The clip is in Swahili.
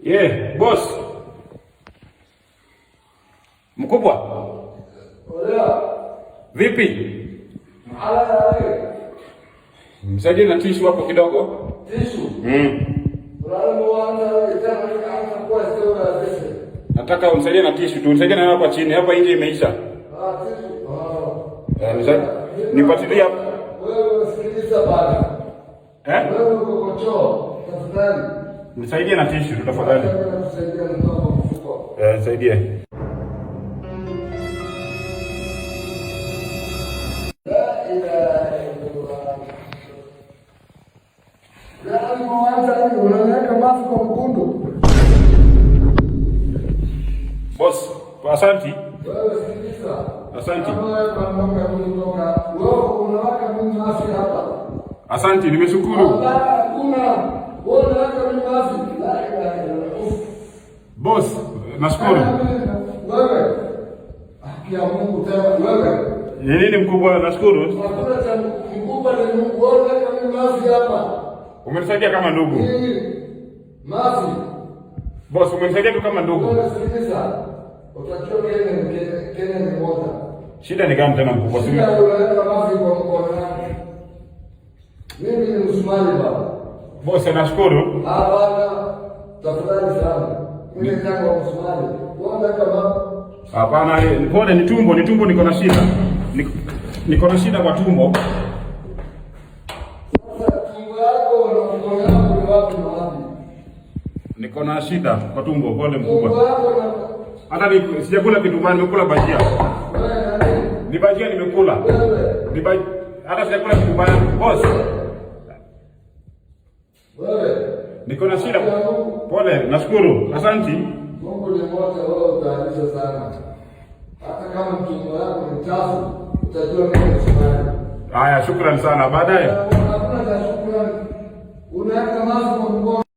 Yeah, boss. Mkubwa. Vipi? Msaidie na tishu hapo kidogo. Tishu? Mm. Nataka unisaidie na tishu tu, unisaidie na hapa chini, hapa nje imeisha. Ah, Eh, nisaidie. Nipatilie hapo. Wewe sikiliza bana. Eh? Wewe uko kwa choo, tafadhali. Nisaidie na tishu tu tafadhali. Kusaidia mtoto mfuko. Eh, nisaidie. La ilaha illallah. Yaani mwanza unaweka mafi kwa mkundu. Boss, asanti. Wewe sikiliza. Asante. Kama wewe kwa mboga kutoka, wewe unaweka mimi mafi hapa. Asanti, nimeshukuru. Hapana, hakuna. Wewe unaweka mimi mafi. La ilaha illallah. Boss, nashukuru. Wewe. Haki ya Mungu tena wewe. Ni nini mkubwa? Nashukuru. Hakuna cha mkubwa ni Mungu. Wewe unaweka mimi mafi hapa. Umenisaidia kama ndugu. Nini? Mafi. Boss, umenisaidia tu kama ndugu. Wewe sikiliza. Utajua Kenya ni Kenya, Kenya ni moja. Shida ni gani tena mkubwa? Shida unaweka mafi kwa mkono wako. Mimi ni Msomali baba. Boss, nashukuru. Hapana. Tafadhali sana. Mimi ni tangu Msomali. Wewe unaweka mafi. Hapana, pole, ni tumbo niko na shida. Niko na shida kwa tumbo. Sasa tumbo yako na mkono wako ni wapi na wapi? Niko na shida kwa tumbo, pole Tumbo mkubwa. yako na Hata ni sijakula kitu bali nimekula bajia. wewe nani? Ni bajia nimekula. Wewe. Ni bajia. Hata sijakula kitu baya. Boss, Wewe. niko na shida. Pole, nashukuru. Asanti. Mungu ni mmoja, wewe utaalisha sana. Hata kama mtumbo yako ni chafu, utajua mimi ni Msomali. Haya, shukrani sana. Baadaye. Hakuna cha shukrani. Unaweka mafi kwa mkono.